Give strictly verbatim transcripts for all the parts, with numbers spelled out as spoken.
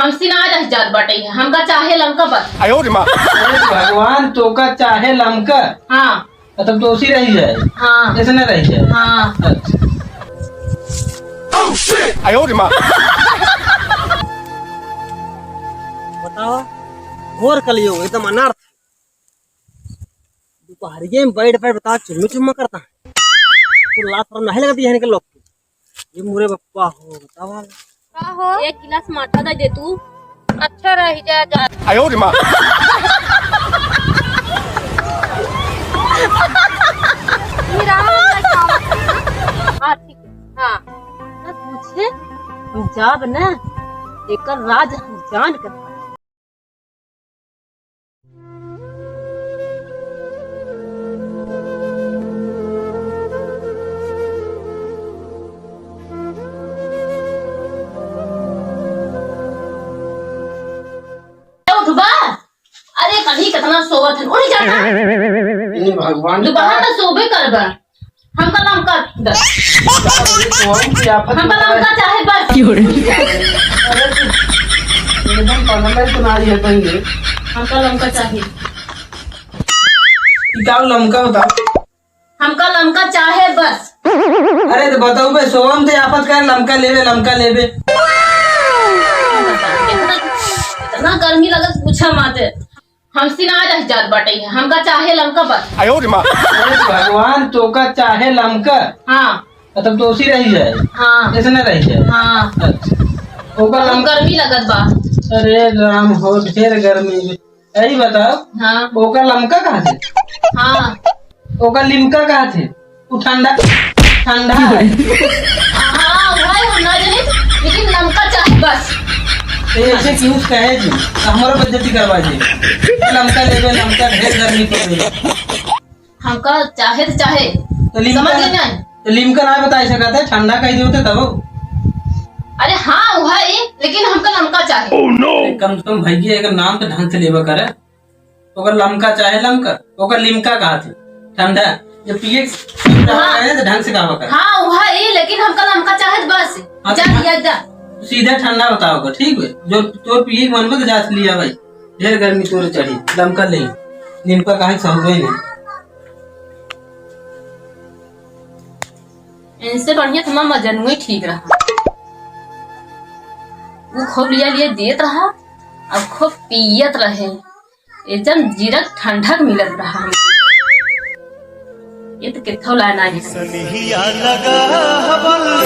हमसे ना रह जात बाटे, हमका चाहे लमका बस। अरे भगवान, तोका चाहे लमका? हाँ। मतलब दोषी रही जाए? हाँ। ऐसे ना रही जाए? हाँ। अच्छा। बताओ, घोर कलयुग, एकदम अनर्थ। दोपहरिये में बैठ बैठ बताओ, चुम्मी चुम्मा करता है। तो लाज शरम नहीं लगती है इनके लोग की? ये मुरे बप्पा हो, बताओ। का हो? एक गिलास माठा दे दे तू। अच्छा रही जा, जा। आयो रे माँ। हाँ, ठीक है। हाँ। ना पूछे, हम जाब ना, एकर राज हम जान कर। उठबा? अरे, कभी कितना सोवत है, उठ जाता। हे भगवान, दोपहर का तो सोबे करबा। हमका लमका दस। अरे, कौन सी आफत हमका बताए? लमका चाहे बस। अरे, तू एकदम पगला ही सुना रही है तो ये। हमका लमका चाहे। ई का लमका बताओ? हमका लमका चाहे बस। अरे, तो बताओ बे, सोवम ते आफत का लमका लेबे, लमका लेबे। इतना, इतना गर्मी लगत, पूछा मत। हमसे ना रह जात बाटे, हमका चाहे लमका बस। आयो रे माँ। अरे भगवान, तोका चाहे लमका? हाँ। मतलब दोषी रही जाए? हाँ। ऐसे ना रही जाए? हाँ। अच्छा। ओकर हम लम- गर्मी लगत बा। अरे राम हो, ढेर गर्मी में। यही बताओ। हाँ। ओकर लमका कहाँ थे? हाँ। ओकर लिमका कहाँ थे? उ ठंडा, ठंडा है। हाँ, वही हम ना जाने, लेकिन लमका चाहे बस। तो ऐसे क्यों कहे जी? तो हमारा बेइज्जती करवा जी। लमका लेबे, लमका, ढेर गर्मी पड़ रही है। हमका चाहे तो चाहे। तो लिमका समझ गए ना? तो लिमका ना बताई सकत है, ठंडा कह देते तब। अरे हाँ, वही, लेकिन हमका लमका चाहे। कम से कम भैया एक नाम तो ढंग से लेबा करे। ओकर लमका चाहे लमका, ओकर लिमका कहा थे ठंडा। ये पिए के हाँ। रहे तो ढंग से कहा कर। हाँ, वही, लेकिन हमका लमका चाहे तो बस। हाँ, जा, तो जा, जा। सीधा ठंडा बताओ को, ठीक है? जो तोर पिए के मन में तो जा लिया भाई, ढेर गर्मी तोर चढ़ी, लमका ले, लिमका कहा के समझो ही नहीं। इनसे बढ़िया तो हमार मजनुए ठीक रहा। वो खूब लिया लिया देत रहा, अब खूब पियत रहे। एकदम जीरक ठंडक मिलत रहा हमके। ये तो कित्थो लाना है। नहिया लगा हवल,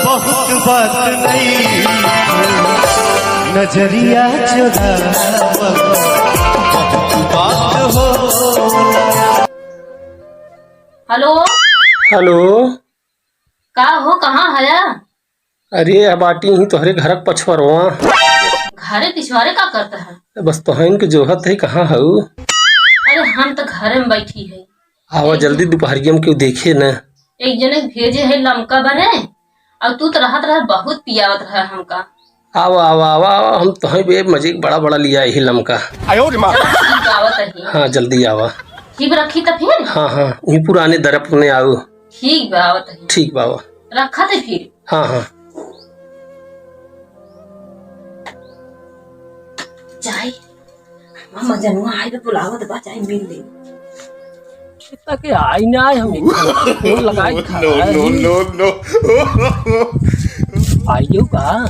बहुत बात नहीं। नजरिया चुरावल, बहुत बात होला। हेलो। हेलो। का हो, कहाँ हया? अरे, अब बाटी ही तोहरे घरक पछुआरवा। घरे पिछुआरे का करत है? बस तोहन के जोहत है, कहाँ हऊ? अरे, हम तो घरे में बैठी है। आवा एक जल्दी, दोपहरिया में केहू देखे न। एक जने भेजे है लमका बने, और तू तो रहत रहे, बहुत पियावत रहे हमका। आवा, आवा, आवा, आवा, हम तोहई बे मजे के बड़ा, बड़ा लिया यही लमका। आयो रे माँ। चला, ठीक, आवत है। हाँ, जल्दी आवा। ठीक, रखी तो फिर? हाँ, हाँ, वही पुराने दर अपने आऊ। ठीक बा, आवत है। ठीक बा, आवा। रखत है फिर। हाँ, हाँ। जाई, हम मजनुआ आई पे बुलावत बा, जाई मिल ले। कितना के आई ना आए, हम फोन लगाई खा नो, नो, नो, नो। आइयो का?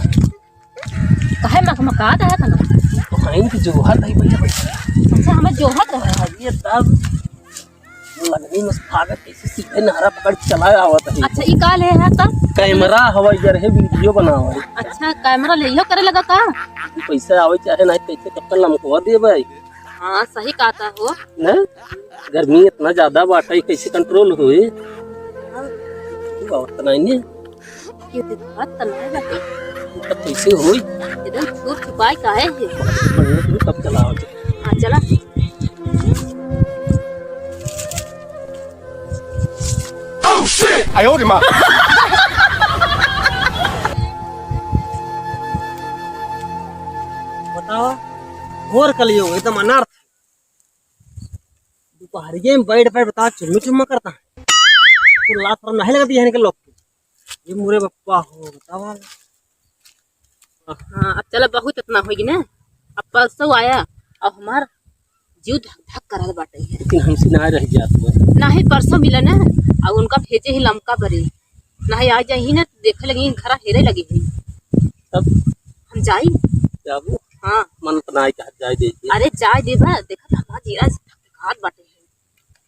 काहे मकमकात है तना? तो कहीं की जोहत है भैया, भैया। अच्छा, हमें जोहत रहे। हाँ, ये तब लगनी में भागत कैसे सीधे नहरा पकड़ चला आवत है। अच्छा, ई का ले है तब? कैमरा हवा इधर है, वीडियो बनावा है। अच्छा, कैमरा ले इहो करे लगा का? पैसा आवे चाहे नहीं, कैसे कब तक लमकवा देबे? हाँ, सही कहता हो। न? गर्मी इतना ज्यादा बाटे, कैसे कंट्रोल होई? तू आवत नहीं ने? ये तो बात तो नहीं बाटे। तब कैसे होई? एकदम छुप छुपाई काहे है? बढ़िया तू तब चलाओ। हाँ, चला। आयो रे माँ। बताओ, घोर कलयुग, एकदम अनर्थ। दोपहरिये में बैठ बैठ बताओ, चुम्मी चुम्मा करता है। तो लाज शरम नहीं लगती है इनके लोग की? ये मुरे बप्पा हो, बताओ। हाँ, अब चला, बहुत इतना होइगी ना। अब परसों आया, अब हमार जीव धक धक करत बाटे है। लेकिन हमसे ना रह जात बा। नाही, परसों मिला ना, अब उनका भेजे ही लमका बरे। नाही, आ जाही ना, तो देखे लगी, घरा हेरे लगी ही। तब हम जाई। जाबू? हाँ। मन तो नाही कहत जाए दे के। अरे जाए देबा, देखा था, हमार जीरा से धक धक हाथ बाटे है।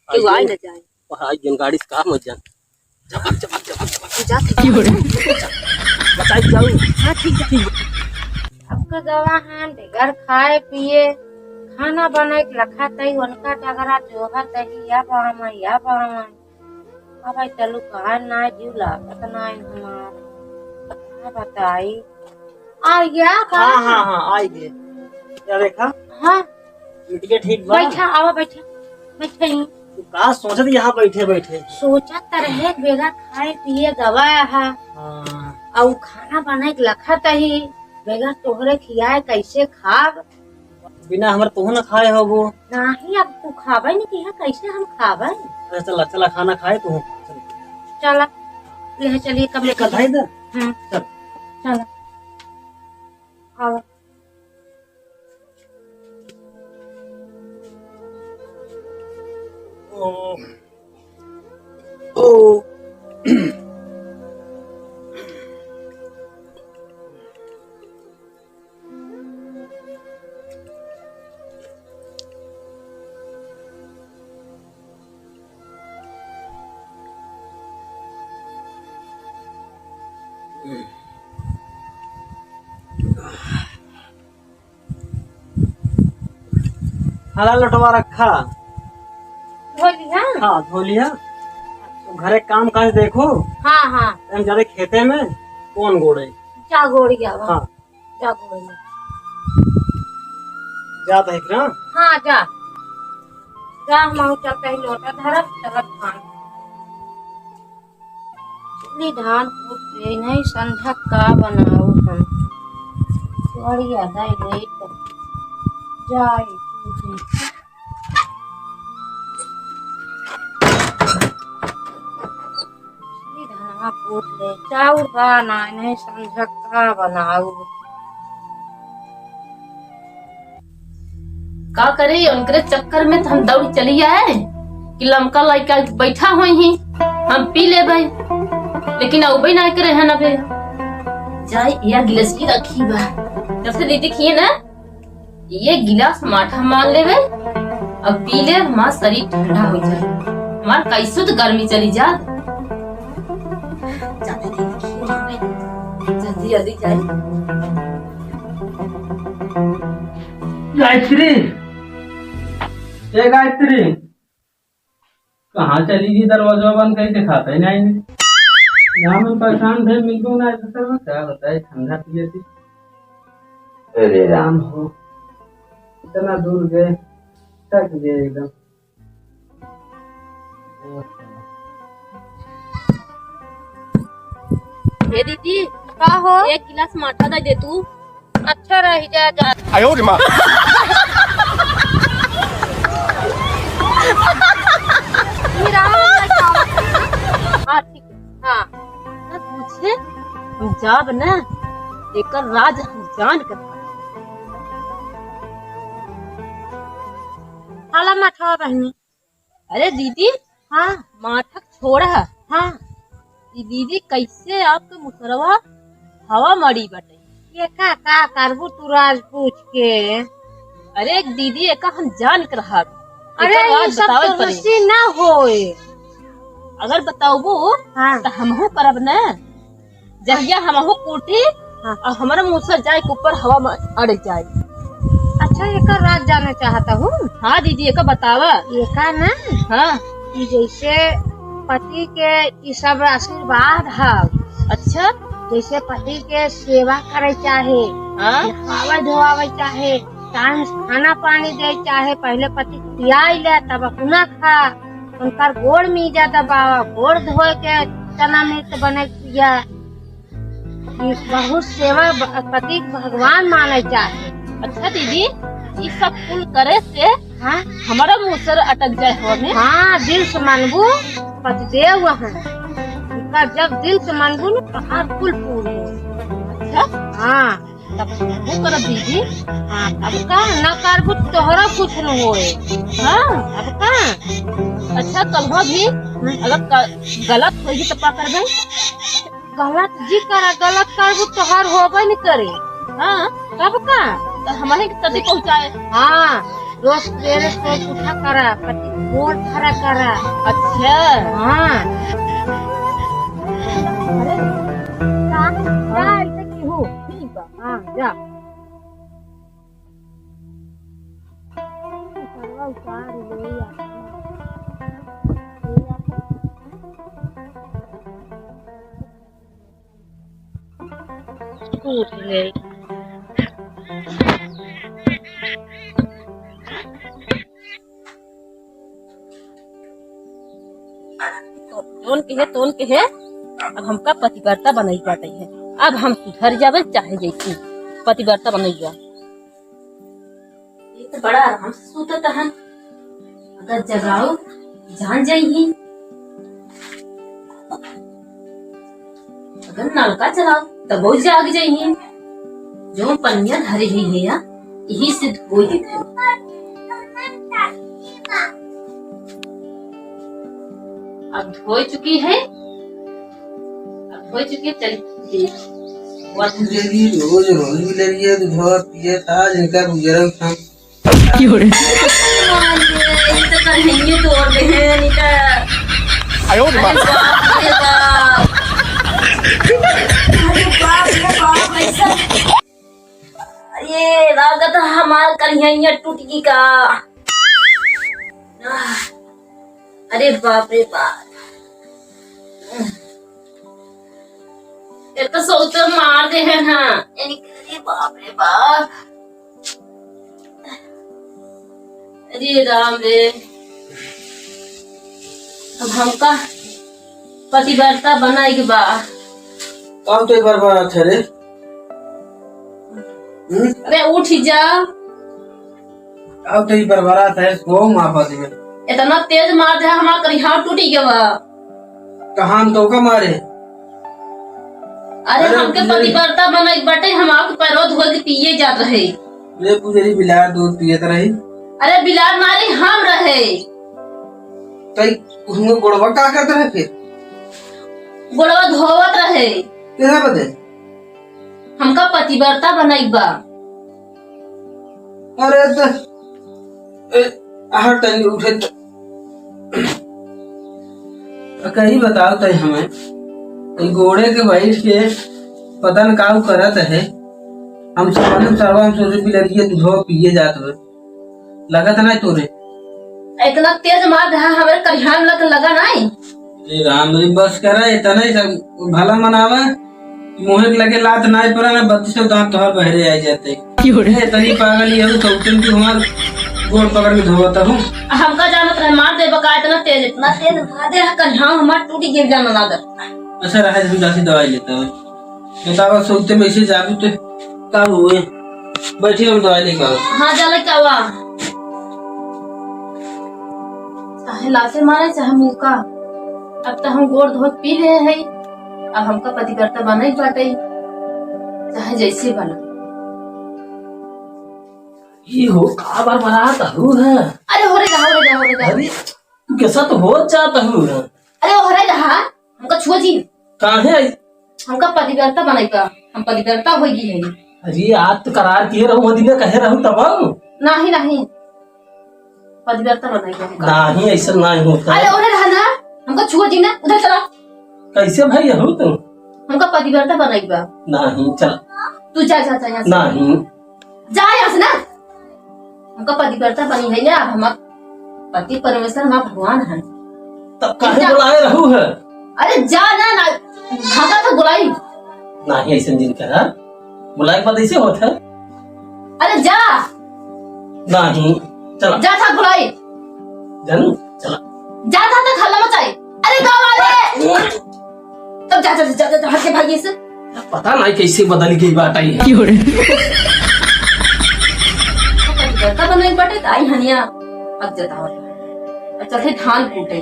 केहू आए ना जाए। वहाँ आई जन गाड़ी से का मत जान। झपक, झपक, झपक, झपक। जा, ठीक है। बचाई जाऊ। हाँ, ठीक है, ठीक है। सबका गवा हम बेगर खाए पिए, खाना बनाए के रखा तई, उनका डगरा जोहर दही, या बामा, या बामा। अब भाई चलू कहा ना, जीव लागत ना है हमार। का बताई? आ गया का? हाँ, हाँ, हाँ, आई गए। क्या देखा? हाँ। मिट के ठीक बा? बैठा, आवा बैठा, बैठा ही। तू का सोचत यहाँ बैठे बैठे? सोचत त रहे बेगा खाए पिए गवा है। हाँ। अउ खाना बनाए के लखत ही, बेगा तोहरे खियाए कैसे खाब? बिना हमर तोहू ना खाए होबो। नाही, अब तू खाबे नहीं किहा, कैसे हम खाबे? अरे चला, चला खाना खाए तू। चला। चला, ले चलिए कब ये कढ़ाई दे। हम्म। चल। चला। आवा। ओ। ओ। हला लोटवा रखा। धो लिहा? हाँ, धो लिहा। घरे काम काज देखो। हाँ, हाँ। हम जाते खेते में, कौन गोड़े? जा गोड़ी आवा। हाँ। जा गोड़ी। जा तो एक ना? हाँ, जा। जा, हम चलते ही लोटा धरब, चलत खान। चली धान कूट ले, नहीं संझा का बनाऊ हम। बड़ी याद आई गई तो जाए कूटे। चली धनवा कूट ले, चाउर बा ना, नहीं संझा का बनाऊ। का करे, उनकरे चक्कर में तो हम दौड़ चली आए कि लमका लइका बैठा होई ही, हम पी लेबे, लेकिन अउबे ना करे है ना बे। जाए, या गिलास की रखी बा, जब से दीदी खिए ना, ये गिलास माठा मार लेबे, अब पी ले, हमार शरीर ठंडा हो जाए, हमार कैसो तो गर्मी चली जा। जाते दीदी खिए ना बे, जल्दी जल्दी जाए। गायत्री, ए गायत्री, कहाँ चली गई? दरवाजा बंद करी, दिखाता ही नहीं। यहाँ हम परेशान थे, मिलबो ना, ऐसा सब क्या बताए, ठंडा पिए थी। अरे राम हो, इतना दूर गए, थक गए एकदम। हे दीदी, का हो? एक गिलास माठा दे दे तू। अच्छा रही जा, जा। आयो रे माँ। हाँ, ठीक है। हाँ। ना पूछे, हम जाब ना, एकर राज हम जान कर। हाला माठा बहिनी। अरे दीदी, हाँ। माठक छोड़ा। हाँ। ई दीदी, कैसे आपके मुसरवा हवा मड़ी बटे? ये का, का करबू तू राज पूछ के? अरे दीदी, एका हम जान के रहब। अरे, एकर ये राज सब बतावे तो पड़े। रसी ना होए। अगर बताउबू, हाँ। तो हमहू करब ना। जहिया हमहू कूटी, हाँ। और हमरा मुसर जाए के ऊपर हवा में अड़ जाए। अच्छा, एकर राज जाने चाहता हूँ। हाँ दीदी, एका बतावा। एका ना, हाँ। कि जैसे पति के ई सब आशीर्वाद है। अच्छा। जैसे पति के सेवा करे चाहे, हाँ। नहावे धोआवे चाहे, टाइम से खाना पानी दे चाहे, पहले पति खियाई ले, तब अपना खा। उनकर गोड़ मीजा दबावा, गोड़ धोए के चना मिर्च बने पिया। ई बहुत सेवा ब-, पति के भगवान माने चाहे। अच्छा दीदी, ई सब कुल करे से हाँ? हमारा मुसर अटक जाए हवा में। हाँ, दिल से मानबू, पतिदेव हैं। उनका जब दिल से मानबू न, तो हर कुल पूर्ण हो। अच्छा? हाँ। तब तू करब दीदी। हाँ, अब का ना करबू, तोहरा कुछ न होए। हाँ, अब का? अच्छा, कल हो भी, हम्म। अगर क-, गलत होई तो का करबे? गलत जी करा, गलत करबू, तोहर होबे न करे। हाँ, तब का? तो हमही के तदी पहुँचाए। हाँ, रोज सवेरे सोच उठा करा, पति गोड़ धरा करा। अच्छा। हाँ। अरे, का, का ऐसे की हो? ठीक बा, हाँ, जा। टूट गई। तोन के है, तोन के है, अब हमका पतिव्रता बनाई बाटे है। अब हम सुधर जाबे चाहे जैसी पतिव्रता बनाई बा। ये तो बड़ा आराम से सूतत हन। अगर जगाओ, जान जाइही। अगर नलका चलाओ, तबो जाग जाइही। जो पनिया धरे ही है या, यही से धोई देते। अब धोई चुकी है, अब धोई चुकी है, चल। वो तो डेली रोज, रोज भी ले रही है, तो धोआ पिए था, जिनका गुजरा था। क्यों रे? ये तो कन्हैया तोड़ दे हैं, नहीं तो। आयो रे बाप। अरे बाप रे बाप। अरे बाप रे बाप, ऐसा। ये लागत है हमार कन्हैया टूट गई का। अरे बाप रे बाप। एक तो सौते मार दे है ना। अरे बाप रे बाप। अरे राम रे, अब हमका पतिव्रता बनाए के बा। का तो एक बार बात है रे। हम्म? अरे उठ जा। अब तो ये बरबरात है, सो माफा दे। इतना तेज मार दे, हमार करिहाव टूटी गवा। कहाँ हम तो का मारे? अरे अरे हमके ले। पतिव्रता बनाई बटे, हम आपके पैरवा धोए के पिए जात रहे। ले पुजरी बिलार दूध पियत रही। अरे बिलार मारे हम रहे। तई उसमें गोड़वा का करत रहे फिर? गोड़वा धोवत रहे। केना बदे? हमका पतिव्रता बनाई बा। अरे त, ए, हट तनी उठे त। कहीं बताओ तई हमें, ई गोड़े के बैठ के पता न काऊ करत है। हम सब सरवा हम सोचे बिलरिए दूधवा पिए जात हुए। लगत नाई तोरे। इतना तेज मार दे, हाँ, हमरे करिहान लग लगा नाई। अरे राम रे, बस करा, इतना ही सब भला मनावा। मुँहे के लगे लात नाई पड़ा ना, बत्तीसों दांत तोहर बहरे आ जाते। क्यों रे? ए, इतनी पागल ही है, तो तुम क्यों हमार गोड़ पकड़ के धोवत हूँ? हमका जानत रहे, मार दे बका, इतना तेज, इतना तेज मार दे, करिहान हमार टूटी गिर जाना लागत। अच्छा रहा, हम जाके दवाई लेता हूँ। बतावा, सोते में ऐसे जाबू तो का हुए? बैठी, हम दवाई लेके आओ। हाँ, जा लेके आवा। चाहे लाते मारे, चाहे मुका। अब तो हम गोड़ धोत पी रहे हैं, अब हमका पतिव्रता बना ही बाटे, चाहे जैसे बना। ये हो, का बरबरात हऊ है? अरे हो रे जा, हो रे जा, हो रे जा। अरे, तू कैसा तो हो जाता हूँ है? अरे हो रे जा, हमका छुआ जी। काहे आई? हमका पतिव्रता बनाई बा, हम पतिव्रता हो गई है। अरे, आज तो करार किए रहू, वो दिन कहे रहू तब हम। नहीं, नहीं, पतिव्रता बनाई बा हमका। नहीं, ऐसा नहीं होता। अरे, उधर रहा ना, हमका छुआ जी ना, उधर चला। कैसे भाई रहू तू? हमका पतिव्रता बनाई बा। नहीं, चला। तू जा, जा, जा यहाँ से। नहीं। जा यहाँ से ना। हमका पतिव्रता बनी है या, हमार पति परमेश्वर, हमार भगवान है। तब काहे जा। बुलाए रहू है? अरे जा ना, ना, भागा तो बुलाई। नहीं, ऐसे दिन करा। बुलाए के बाद ऐसे होत है? अरे जा। नहीं, चला। जा था बुलाई। जानू, चला। जा था तो हल्ला मचाई। अरे गाँव वाले। तब जा, जा, जा, जा, जा, हट के भागिए से। पता नहीं कैसे बदल गई बात आई है। क्यों रे? पता नहीं बटे, तो आई हनिया, अब जताओ। अब चलते धान कूटे।